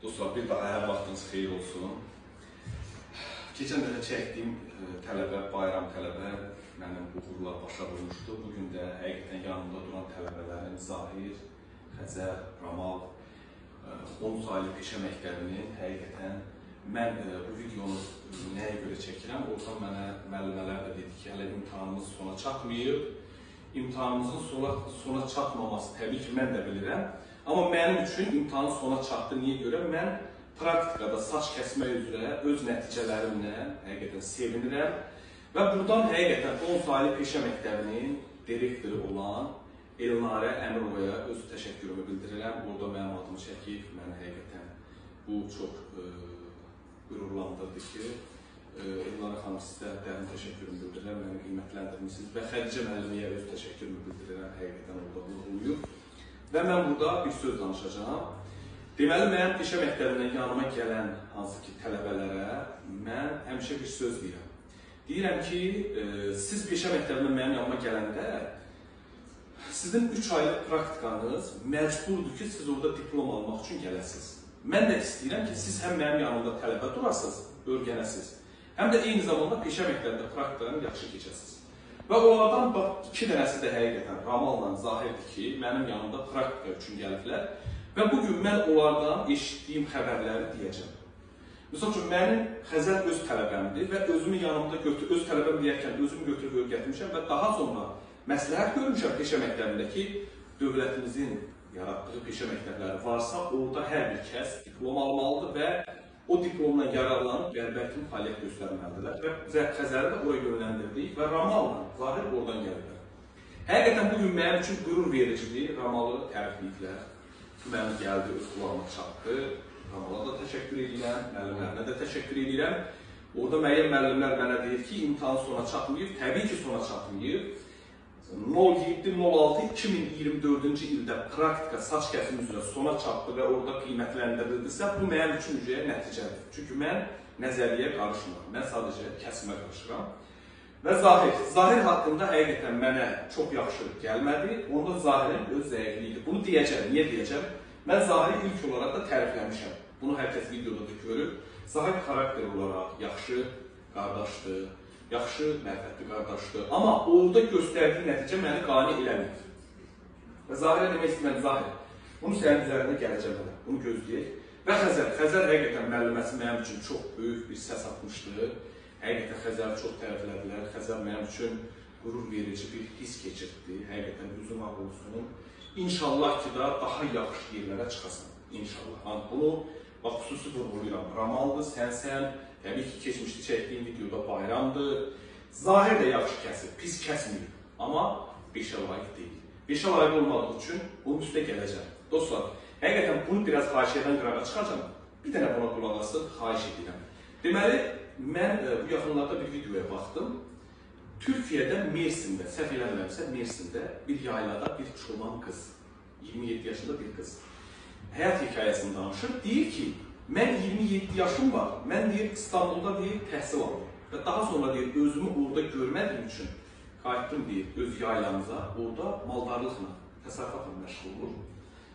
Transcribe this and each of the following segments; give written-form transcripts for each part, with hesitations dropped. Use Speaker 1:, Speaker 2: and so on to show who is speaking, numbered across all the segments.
Speaker 1: Dostlar, bir daha hər vaxtınız xeyir olsun. Keçən dəfə çəkdiyim tələbə, Bayram tələbə mənim uğurla başa vurmuşdu. Bugün də həqiqətən yanımda duran tələbələrin Zahir, Xəzər, Ramal, 10 saylı peşə məktəbinin həqiqətən mən bu videonu nəyə görə çəkirəm? Oradan mənə müəllimələr də dedi ki, hələ imtahanımız sona çatmayıb. İmtahanımızın sona çatmaması təbii ki, mən də bilirəm. Amma mənim üçün imtahan sona çatdı. Niyə görə? Mən praktikada saç kəsmək üzrə öz nəticələrimlə həqiqətən sevinirəm. Və buradan həqiqətən 10 saylı peşə məktəbinin direktoru olan Elnarə Əmirovaya öz təşəkkürümü bildirirəm. Orada mənim adımı çəkib, məni həqiqətən bu çox qürurlandırdı ki, Elnarə xanım, sizə dərin təşəkkürümü bildirirəm, məni qiymətləndirmişsiniz və Xədicə müəlliməyə öz təşəkkürümü bildirirəm, həqiqətən orada vurğulayıb. Və mən burada bir söz danışacağam. Deməli, mənim peşə məktəbindən yanıma gələn hansı ki tələbələrə mən həmişə bir söz deyirəm. Deyirəm ki, siz peşə məktəbindən mənim yanıma gələndə sizin 3 aylıq praktikanız məcburdur ki, siz orada diplom almaq üçün gələsiniz. Mən də istəyirəm ki, siz həm mənim yanımda tələbə durasınız, öyrənəsiniz, həm də eyni zamanda peşə məktəbində praktikanı yaxşı keçəsiniz. Və onlardan bax, 2 dənəsi də həqiqətən Ramalla Zahirdir ki, mənim yanımda praktika üçün gəliblər və bugün mən onlardan eşitdiyim xəbərləri deyəcəm. Misal üçün, mənim Xəzər öz tələbəmdir və özümü yanımda götür, öz tələbəm deyərkən özümü götürüb öyrətmişəm və daha sonra məsləhət görmüşəm peşə məktəbində ki, dövlətimizin yaratdığı peşə məktəbləri varsa, orada hər bir kəs diplom almalıdır və o diplomla yararlanıb bərbər kimi fəaliyyət göstərməlidirlər və Xəzəri də oraya yönləndirdik və Ramalla Zahir oradan gəliblər. Həqiqətən bugün mənim üçün qürur vericidir, Ramalı tərifləyiblər. Mənim gəldi, öz qulağıma çatdı. Ramala da təşəkkür edirəm, müəllimlərinə də təşəkkür edirəm. Orada müəyyən müəllimlər mənə deyir ki, imtahan sona çatmayıb, təbii ki sona çatmayıb. 07-06-2024-cü ildə praktika saç kəsimi üzrə sona çatdı və orada qiymətləndirildisə, bu mənim üçün ücrəyə nəticədir. Çünki mən nəzəriyyəyə qarışmıram, mən sadəcə kəsimə qarışıram. Və Zahir haqqında həqiqətən mənə çox yaxşı gəlmədi, onda Zahirin öz zəifliyidir. Bunu deyəcəm, niyə deyəcəm? Mən Zahiri ilk olaraq da tərifləmişəm. Bunu hər kəs videoda da görüb. Zahir xarakter olaraq yaxşı qardaşdır, yaxşı mərifətli qardaşdır. Amma orada göstərdiyi nəticə məni qane eləmir. Və Zahirə demək istəyirəm, Zahir, bunu sənin üzərində gələcəm hələ, bunu gözləyək. Və Xəzər həqiqətən müəlliməsi mənim üçün çox böyük bir səs atmışdı. Həqiqətən Xəzəri çox təriflədilər. Xəzər mənim üçün qürur verici bir hiss keçirtdi. Həqiqətən üzüm ağ olsun. İnşallah ki da daha yaxşı yerlərə çıxasan. İnşallah. Bunu bax, xüsusi vurğulayıram. Ramaldır, sənsən. Təbii ki, keçmişdə çəkdiyim videoda Bayramdır. Zahir də yaxşı kəsir, pis kəsməyib. Amma 5-ə layiq deyil. 5-ə layiq olmadığı üçün bunun üstə gələcəm. Dostlar, həqiqətən bunu biraz xahişədən qırağa çıxacam. Bir dənə buna qulaq asın, xahiş edirəm. Deməli, mən bu yaxınlarda bir videoya baxdım. Türkiyədə Mersin'də, səhv eləmirəmsə Mersin'də bir yaylada bir çoban qız, 27 yaşında bir qız, həyat hekayəsini danışır. Deyir ki, mən 27 yaşım var, mən deyir İstanbulda deyir təhsil aldım və daha sonra deyir özümü orada görmədiyim üçün qayıtdım deyir öz yaylamıza, orada maldarlıqla, təsərrüfatla məşğul olur.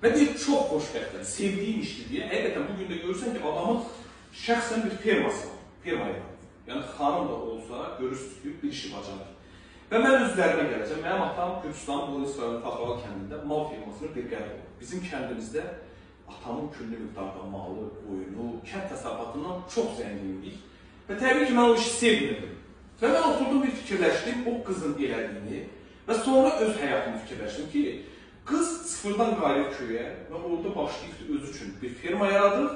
Speaker 1: Və deyir çox xoşbəxtəm, sevdiyim işdir deyə. Həqiqətən bugün də görürsən ki, adamın şəxsən bir firması var, firma yaratır. Yəni xanım da olsa görürsünüz ki, bir işi bacarır. Və mən özlərimə gələcəm. Mənim atam Gürcüstanın Bonis rayonu Faxralı kəndində mal firmasının bir qədri olur. Bizim kəndimizdə atamın küllü miqdarda malı, qoyunu, kənd təsərrüfatından çox zəngin idik. Və təbii ki, mən o işi sevmirdim. Və mən oturdum bir fikirləşdim o qızın elədiyini və sonra öz həyatımı fikirləşdim ki, qız sıfırdan qayıdıb köyə və orada başlayıb özü üçün bir firma yaradır,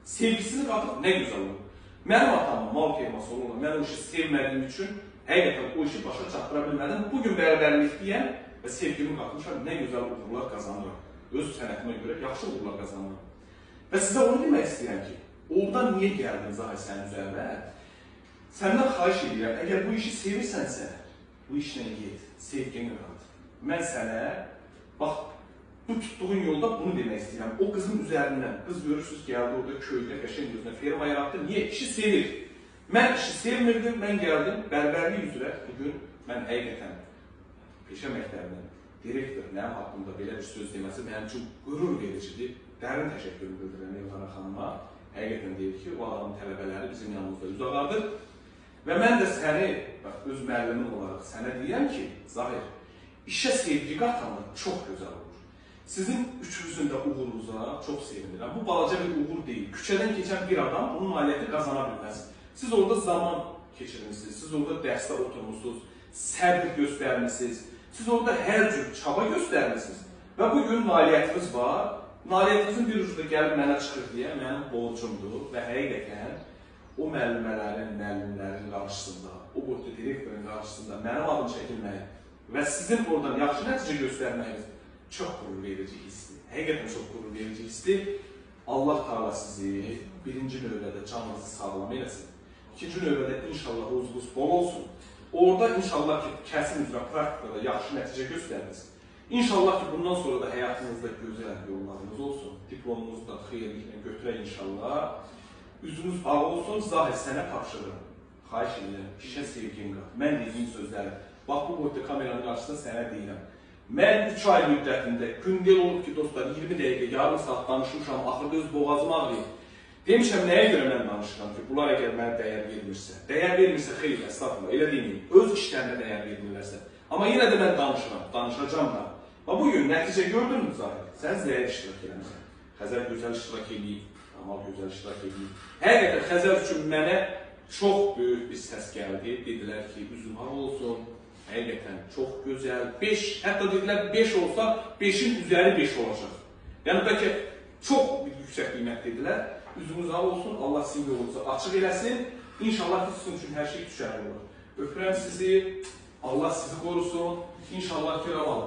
Speaker 1: sevgisini qatıb, nə gözəl olur. Mənim atamın mal firması olur, mən o işi sevmədiyim üçün həqiqətən o işi başa çatdıra bilmədim. Bugün bərabərlikliyəm və sevgimi qatmışam, nə gözəl uğurlar qazanıram. Öz sənətimə görə yaxşı uğurlar qazanıram. Və sizə onu demək istəyirəm ki, oradan niyə gəldim Zahir sənin üzərinə? Səndən xahiş edirəm, əgər bu işi sevirsənsə, bu işlə get, sevgini qat. Mən sənə, bax, bu tutduğun yolda bunu demək istəyirəm. O qızın üzərindən, qız görürsünüz, gəldi orada köydə, qəşəng gözünə firma yaratdı. Niyə? İşi sevir. Mən işi sevmirdim, mən gəldim, bərbərlik üzrə bugün mən həqiqətən peşə məktəbinin direktor mənim haqqımda belə bir söz deməsi mənim üçün qürur vericidir. Dərin təşəkkürümü bildirirəm Elxana xanıma. Həqiqətən deyir ki, o adamın tələbələri bizim yanımızda üz ağardır. Və mən də səni, bax, öz müəllimin olaraq sənə deyirəm ki, Zahir, işə sevgi qatanda çox gözəl olur. Sizin üçünüzün də uğurunuza çox sevinirəm. Bu balaca bir uğur deyil. Küçədən keçən bir adam bunun nailiyyəti qazana bilməz. Siz orada zaman keçirmişsiniz, siz orada dərsdə oturmuşsunuz, səbir göstərmişsiniz, siz orada hər cür çaba göstərmişsiniz. Və bugün nailiyyətiniz var. Nailiyyətinizin bir ucu da gəlib mənə çıxır deyə mənim borcumdur və həqiqətən o müəllimələrin, müəllimlərin qarşısında, o boyutda direktorun qarşısında mənim adım çəkilməyi və sizin oradan yaxşı nəticə göstərməyiniz çox qürur verici hissdir. Həqiqətən çox qürur verici hissdir. Allah Taala sizi birinci növbədə canınızı sağlam eləsin. İkinci növbədə inşallah ruzuqunuz bol olsun. Orada inşallah ki, kəsim üzrə praktikada yaxşı nəticə göstəriniz. İnşallah ki, bundan sonra da həyatınızda gözəl yollarınız olsun. Diplomunuzu da xeyirliklə götürək inşallah. Üzünüz ağ olsun, Zahir sənə tapşırıram. Xahiş edirəm, işə sevgin qat. Mən dediyim sözləri, bax bu boyutda kameranın qarşısında sənə deyirəm. Mən 3 ay müddətində, gündəl olub ki, dostlar, 20 dəqiqə, yarım saat danışmışam, axırda öz boğazım ağrıyır. Demişəm, nəyə görə mən danışıram ki, bunlar əgər mənə dəyər vermirsə, dəyər vermirsə, xeyr, əstağfurullah, elə deməyim, öz işlərinə dəyər vermirlərsə. Amma yenə də mən danışıram, danışacağam da. Və bugün nəticə gördünmü Zahir? Sən zəif iştirak eləmirsən. Xəzər gözəl iştirak eləyib, Amal gözəl iştirak eləyib. Həqiqətən Xəzər üçün mənə çox böyük bir səs gəldi. Dedilər ki, üzüm ağ olsun. Həqiqətən çox gözəl. 5, hətta dedilər 5 olsa, 5-in üzəri 5 olacaq. Yəni bəlkə çox yüksək qiymət dedilər. Üzümüz ağ olsun, Allah sizin yolunuzu açıq eləsin. İnşallah ki, sizin üçün hər şey düşərli olur. Öpürəm sizi, Allah sizi qorusun. İnşallah ki, Ramal,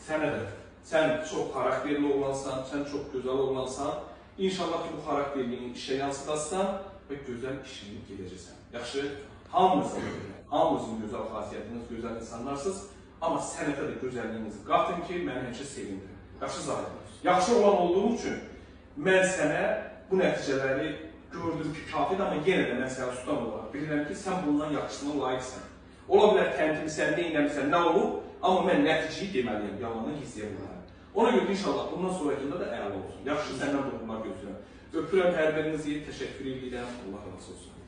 Speaker 1: sənə də. Sən çox xarakterli oğlansan, sən çox gözəl oğlansan. İnşallah ki, bu xarakterliyini işə yansıdasan və gözəl işini gedəcəksən. Yaxşı, hamınızın, hamınızın gözəl xasiyyətiniz, gözəl insanlarsınız. Amma sənətə də gözəlliyinizi qatın ki, məni həmişə sevindirin. Yaxşı Zahir, yaxşı olan olduğum üçün mən sənə bu nəticələri gördüm ki, kafidir, amma yenə də mən sənə ustam olaraq bilirəm ki, sən bundan yaxşısına layiqsən. Ola bilər tənqimsən, nə eləmisən, nə olub, amma mən nəticəyi deməliyəm, yalandan gizləyə bilmərəm. Ona görə inşallah bundan sonrakında da əla olsun. Yaxşı, səndən də uğurlar gözləyirəm. Öpürəm hər birinizi, təşəkkür edirəm. Allah razı olsun.